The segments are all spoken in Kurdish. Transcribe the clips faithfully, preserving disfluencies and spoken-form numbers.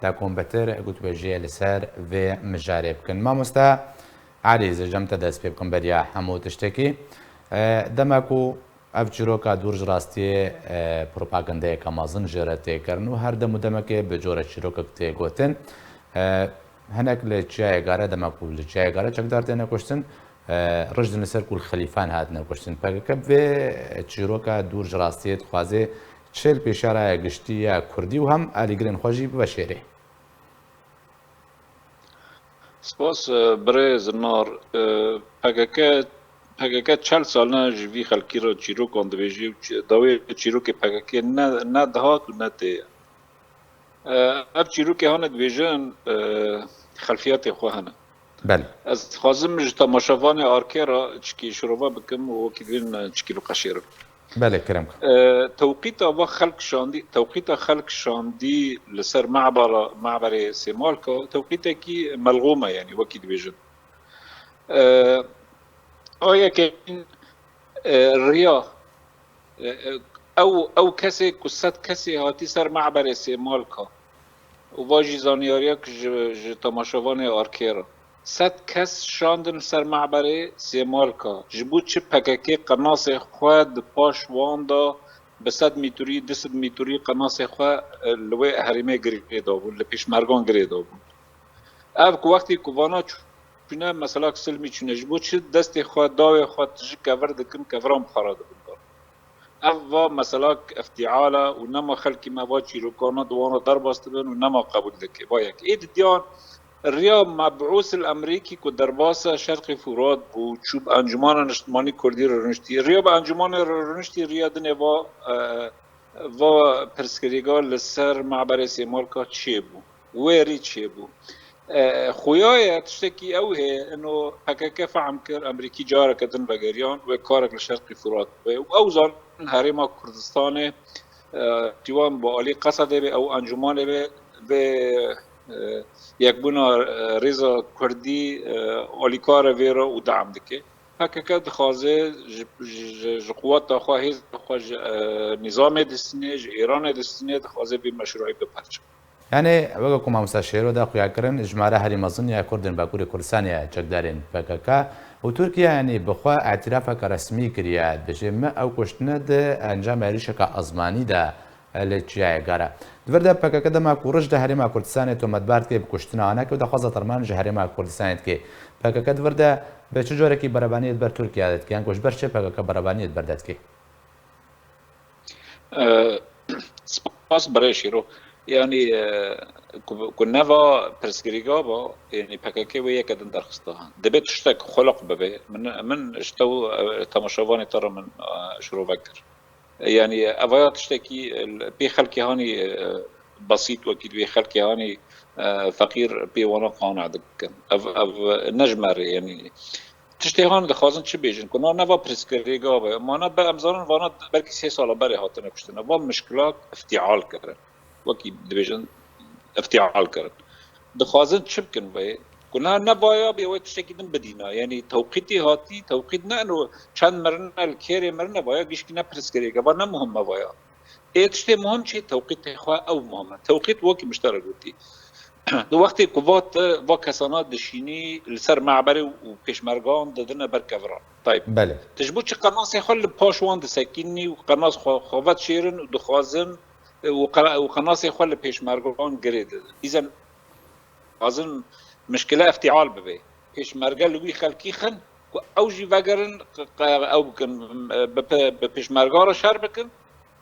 Te kombetir gotûbêjiyê li ser vê mijarê bikin. Mamoste Elî, ez ê cem te dest pê bikim beriya hemû tiştekî. E, dema ku ev çîroka dûr ji rastiyê, e, propagandeyeke mezin jê re tê kirin û her dem û demekê bi cora çîrokek tê gotin. E, hinek li Çiyayê Gare, dema ku li Çiyayê Gare çekdar têne kuştin, e, rijdin li ser ku li Xelîfan hatine kuştin. P K K bi vê çîroka dûr ji rastiyê dixwaze çi li pêşiya raya giştî ya Kurdî û hem alîgirên xwe jî biveşêrê. Spas, e, birêz Nar. E, P K K, P K K çel sal ne ji vî xelkî re çîrokan dibêjî û çi-, dawê çîrokê P K K ne, ne dihat û ne tê. E, ev çîrokê hane dibêjin, e, xelfiyatê xwe hene. Belê. Ez dixwazim ji temaşevanê arkê re çikî şirove bikim û wekî din çikî biqeşêrim. Belê, kerem kir. E, tewqîta va xelk şandî, tewqîta xelk şandî li ser mebera, meberê Sêmalka, tewqîtekî melxûm e, yanî wekî dibêjin. E, a yekemîn, e, riya, e, e, ew, ew kesê ku sed kesê hatî ser meberê Sêmalka û va jî zanyariyek ji, ji temaşevanê arkê re. Sed kes şandin ser meberê Sêmalka. Ji bo çi P K K qenasê xwe di paş wan de bi sed mîtrî, du sed mîtrî qenasê xwe, e, li wê herêmê girêdabûn, li pêşmergan girêdabûn. Ev ku wextê ku vana çûne, mesela silmî çûne, ji bo çi destê xwe, dawê xwe tijî kevir dikin, keviran para dibin dar. Ev va mesela îftial e û nema xelkî me va çîrokana di wan re derbas dibin û nema qebûl dike. Va yek. Ê didiyan riya mebûs li Amerîkî ku derbasa Şerqî Furat bû, çû bi Encûmana Niştimanî Kurdî re rûniştî. Riya bi Encûmanê re rûniştî, riya dinê va, e, va pirsgirêka li ser meberê Sêmalka çêbû. Wê rî çêbû. E, xuya ye, tiştekî ew heye, ino P K K fehm kir, Amerîkî careke din vegeriyan, wê karek li Şerqî Furat bibe. Û ew zanin herêma Kurdistanê, e, tîwan bi alî Qesedê be, ew encûmanê be, vê, e, yekbûna, e, rêza Kurdî, e, alîkare vê re û deam dike. P K K dixwaze ji, ji, ji, ji quweta xwe, hêza xwe ji, e, nîzamê distîne, ji Îranê distîne, dixwaze vê meşrûî biperçe. Yanî, weke ku mamoste Şêro da xuyakirin, jimara herî mezin ya Kurd in Bakurê Kurdistanê ye çekdarên P K K û Tirkiye, yanî, bi xwe îtirafeke resmî kiriye, dibêje, me ew kuştine di encama êrişeke ezmanî de li Çiyayê Gare. Di vir de P K K dema ku rij di Herêma Kurdistanê tometbar dike bi kuştina aneke û daxwaza terman ji Herêma Kurdistanê dike. P K K di vir de bi çi corekî berevaniyê di ber Tirkiye de dike? Yan ku ji ber çi P K K berevaniyê di ber de dike? E, spas birê Şîro. Yanî, e, ku, ku neva pirsgirêka ba, yanî P K K wê yeke din derxista. Dibê tiştek xulaq bibe. Min, min ji te û, e, temaşevanê te re min, e, şirove kir. Yanî, evaya tiştekî, e, pê xelkê hanî, e, besît wekî divê xelkê hanî, e, feqîr pê wana qane dikin. Ev, ev ne ji me re, yanî, tiştê han dixwazin çi bêjin? Ku na neva pirsgirêka be. Ma ne be, em zanin vana belkî sê sala berê hatine kuştine. Van mişkilat îftial kirin. Wekî dibêjin, îftial kirin. Dixwazin çi bikin vê? Ku niha ne vaya bê wê tiştekî din bidîna. Yanî tewqîtê hatî, tewqît ne eno çend mirine li kêrê mirine vaya gişkî ne pirsgirêke. Va ne muhim me vaya. Ê tiştê muhim çi? Tewqîtê xwe ew muhim e. Tewqît wekî min ji te re gotî. Di wextê ku va te, va kesana dişînî li ser meberê û pêşmergan didine ber keviran. Tayb. Belê. Tu ji bo çi qenasê xwe li paş wan disekînî û qenas xwe, xwe vedişêrin û dixwazin, e, û qe-, û qenasê xwe li pêşmergan girê didin. Îzen dixwazin mişkile îftial bibe. Pêşmerge li wî xelkî xin ku ew jî vegerin, qe-, qe-, ew bikin, e, bi pe-, bi pêşmerga re şer bikin,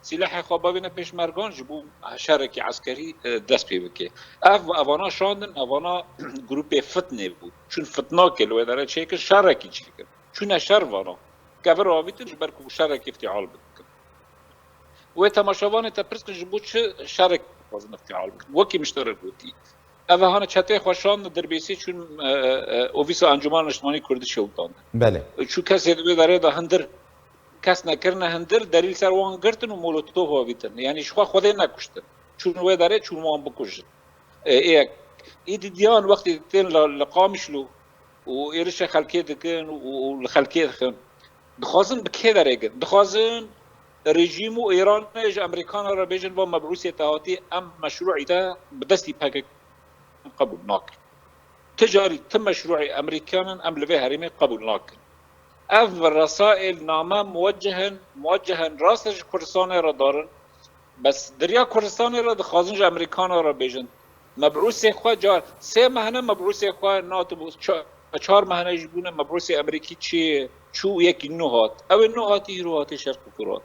sîlehê xwe bavêne pêşmergan ji bo şerekî eskerî, e, dest pê bike. Ev, evana şandin, evana grûpê fitnê bû. Çûn fitnakê li wê derê çêkir, şerekî çêkir. Çûne şer vana. Kevir avîtin ji ber ku şerekî îftial bikin. Wê temaşevanê te pirs kin ji bo çi şerek dixwazin îftial bikin? Wekî min ji te re gotî. Ev hane çetê xwe şand, Dirbêsî çûn, e, e, ofîsa Encûmena Niştimanî Kurdî şewitandin. Belê. Çû kesê di wê derê de hindir kes nekirine hindir, derî li ser wan girtin û molotof avîtin. Yanî ji xwe Xwedê nekuştin. Çûn wê derê, çûn wan bikujin. E, ê yek. Ê didiyan wextê tên li, li Qamişlo û êrişa xelkê dikin û, û li xelkê dixin. Dixwazin bi kê derê girin? Dixwazin rejîm û Îranê ji Amerîkana re bêjin va mebûsê te hatî, em meşrûî te bi destî P K K qebûl nakin. Ti carî ti meşrûî Amerîkan in, em li vê herêmê qebûl nakin. Ev resaîl name muweccihin, muweccihin rast e ji Kurdistanê re darin. Bes di riya Kurdistanê re dixwazin ji Amerîkana re bêjin. Mebûsê xwe car sê mehne mebûsê xwe nat û ça-, çar mehne jî bûne mebûsê Amerîkî çi çû yekî nû hat. Ew ê nû hatî hîro hatî Şerqî Furat.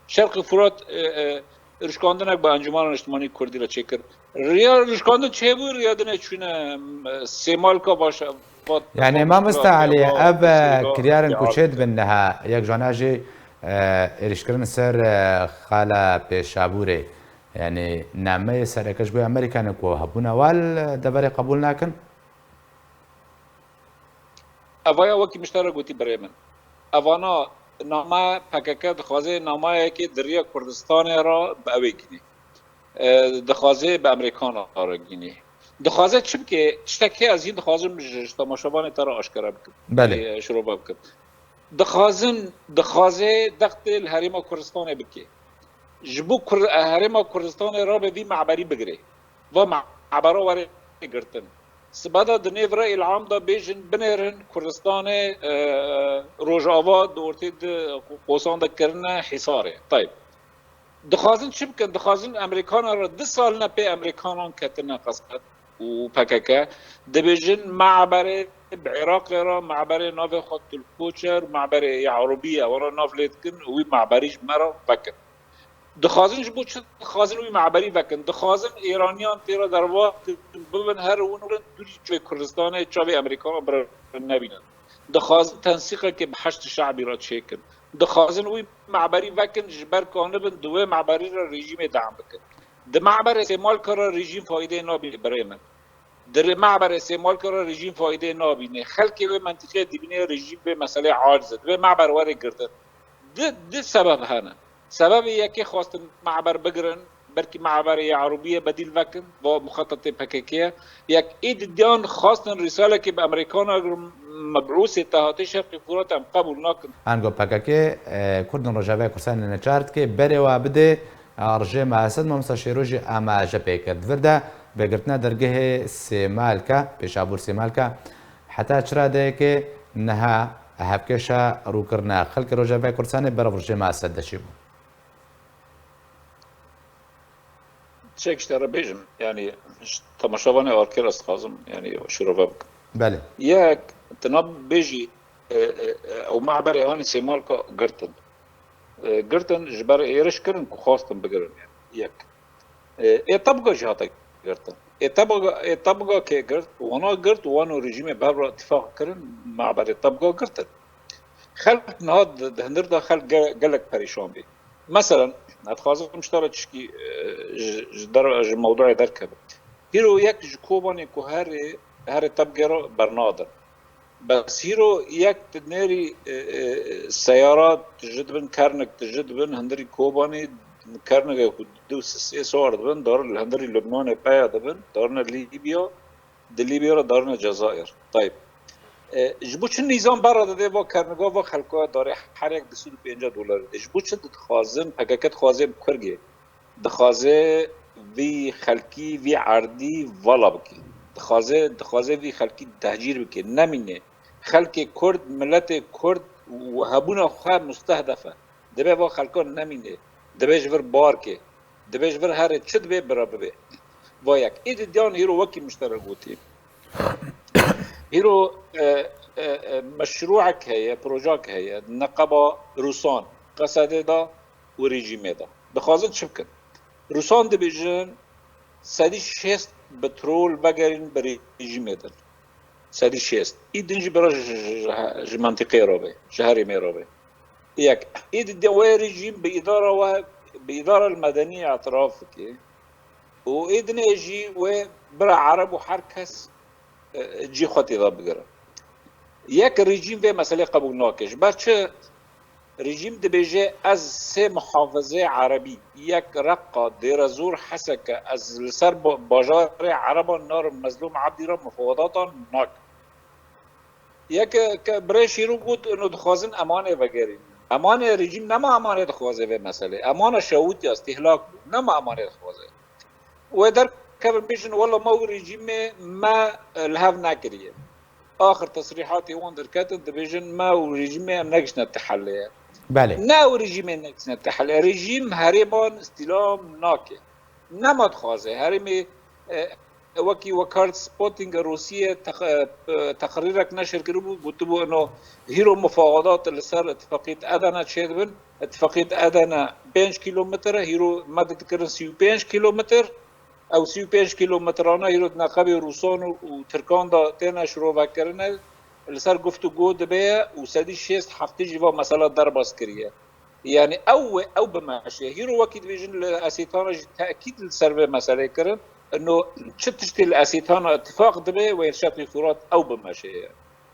Şerqî Furat, e, e, rişkandinek bi Encûmena Niştimanî Kurdî re çêkir. Riya rişkandin çêbû, riya dinê çûne, em, Sêmalka baş, vat, Yani vat, Mamoste vat, Elî, vat, ev, e, vat, kiryarên ku vat, çêdibin niha, yek jana jî, e, êrişkirin ser, e, xala Pêşabûrê. Yani nameyê sereke ji bo Amerîkanê ku hebûna wal, e, deverê qebûl nakin? Evaya wekî min ji te re gotî birê min. Evana nama P K K dixwaze namayekê di riya Kurdistanê re bi ew ê gînî. E, dixwaze bi Amerîkana re gînî. Dixwaze çi bike? Tiştekê ez hîn dixwazim ji, ji temaşevanê te re aşkere bikim. Belê. E, şirove bikim. Dixwazin, dixwaze dextê li Herêma Kurdistanê bike. Ji bo Kur-, Herêma Kurdistanê rabe vî me'berî bigire. Va me'bera were girtin. Sibe de di nêv re îlham de bêjin binêrin Kurdistanê, e, Rojava di ortê di qosan de kirine hîsarê. Tayb. Dixwazin çi bikin? Dixwazin Amerîkana re du sal ne pê Amerîkanan ketine qesqet û P K K. Dibêjin me'berê bi Iraqê re, me'berê navê xwe Tulkoçer, me'berê Yarubiye, wana nav lê dikin, wî me'berî ji me re vekin. Dixwazin ji bo çi dixwazin wî me'berî vekin? Dixwazin Îraniyan tê re derva bibin, her win win dûrî çavê Kurdistanê, çavê Amerîkana birin nebînin. Dixwazin tensîqekê bi Heşd Şe'bî re çêkin. Dixwazin wî me'berî vekin, ji ber ku anibin di wê me'berî re rejîmê de'm bikin. Di me'berê Sêmalka re rejîm faydeyê nabî birê min. Di rê-, me'berê Sêmalka re rejîm faydeyê nabîne. Xelkê wê mentiqê dibîne rejîm vê meselê aciz e. Divê me'ber were girtin. Di, di sebeb hene. Sebebê yekê xwestin me'ber bigirin, belkî me'berê Yarubiye bedîl vekin, va muxetetê P K K ye. Yek ê didiyan xwestin rîsalekê bi Amerîkana girin, mebûsê te hatê Şerqê Furat em qebûl nakin. Ango P K K, e, Kurdin Rojavayê Kurdistanê neçar dike, berê wa bide, e, rejêma Esed, Mamosta Şêro jî amaje pê kir. Di vir de vegirtina dergehê Sêmalka, Pêşabûr Sêmalka, heta çi radeyekê niha hevkêşa rûkirina xelkê Rojavayê Kurdistanê berev rejêma Esed de çêbû? Çek ji te re bêjim, yani, ji temaşevanê Arker ez dixwazim, yani, şirove bikim. Belê. Yek, tu nabêjî, e, e, e, ew me'berê hanî Sêmalka girtin. E, girtin ji ber êriş kirin ku xwestin bigirin, yani, yek. E, ê tebga jî hate girtin. Ê tebga, ê tebga kê girt, wana girt, wan û rejîmê bi hev re îtîfaq kirin, me'berê tebga girtin. Xelk niha di, di hundir de xelk ge-, gelek perîşan bî. Meselen, ez dixwazim ji te re tişkî, e, ji, ji der, ji mewduê derkevim. Hîro yek ji Kobanê ku herê, herê tebgê re bernadin. Bes hîro yek tu nêrî, e, e, seyara tu ji dibin, kernik tu ji dibin, hundirî Kobanê, kernike ku du sê sor dibin, dar li hundirî Lubnanê peya dibin, darine Lîbya, di Lîbya re darine Cezayir. Tayb. E, ji bo çi nîzam berre dide va kernika va xelka darê her yek du sed û pêncî dolar dide? Ji bo çi dixwazin, P K K dixwaze bi kurgê? Dixwaze vî xelkî, vî erdî vala bike. Dixwaze, dixwaze vî xelkî tehcîr bike, nemîne. Xelkê Kurd, miletê Kurd û hebûna xwe mustehdef e. Dibe va xelkan nemîne. Dibe ji vir bar ke. Dibe ji vir here çi dibe bira bibe. Va yek. Ê di diyan hîro wekî min ji te re gotî. Hîro, e, e, e, meşrûek heye, projak heye. Neqeba Rûsan. Qesedê de û rejîmê de. Dixwazin çi bikin? Rûsan dibêjin sedî şêst petrol vegerîn bi rejîmê din. Sedî şêst. Î din jî bira ji, ji, ji, ji mentiqê re be, ji herêmê re be. Yek. Î di de wê rejîm bi îdara we, bi îdara li medenî etiraf bike. Û ê dinê jî wê bira Ereb û her kes, e, cî xwe tê de bigire. Yek rejîm vê meselê qebûl nake. Ji ber çi? Rejîm dibêje, ez sê muhafizê Erebî, yek Reqa, Dêrezor, Heseke, ez li ser ba-, bajarê Ereban narim, Mezlûm Ebdî re mufawedatan nakim. Yek ke birê Şîrû got, ino dixwazin emanê vegerînin. Emanê rejîm nema emanê dixwaze vê meselê. Emana şewitiya, stîhlak bû. Nema emanê dixwaze. Wê derkevin bêjin, wela me û rejîmê me, e, li hev nekiriye. Axir tesrîhatê wan derketin, dibêjin me û rejîmê em negiştine ti helê ye. Belê. Ne ew rejîmê negiştine ti helê. Rejîm herêman îstîlam nake. Nema dixwaze. Herêmê, e, wekî wekar Spotting Rûsiyê teq-, e, teqrîrek neşir kiribû, gotibû, ino hîro mufawadat li ser Îtifaqiyet Edene çêdibin. Îtifaqiyet Edene pênc kîlometre, hîro me dikirin sî û pênc kîlometre. Ew sî û pênc kîlometrana hîro di neqebê Rûsan û, û Tirkan de têne şirovekirine, li ser guftûgo dibe û sedî şêst heftê jî va mesela derbas kiriye. Yani ew, ew bimeşe. Hîro wekî dibêjin li Esêtana jî tekîd li ser vê meselê kirin. Ino çi tiştê li Esêtana îtifaq dibe wê li Şeqî Furat ew bimeşe ye.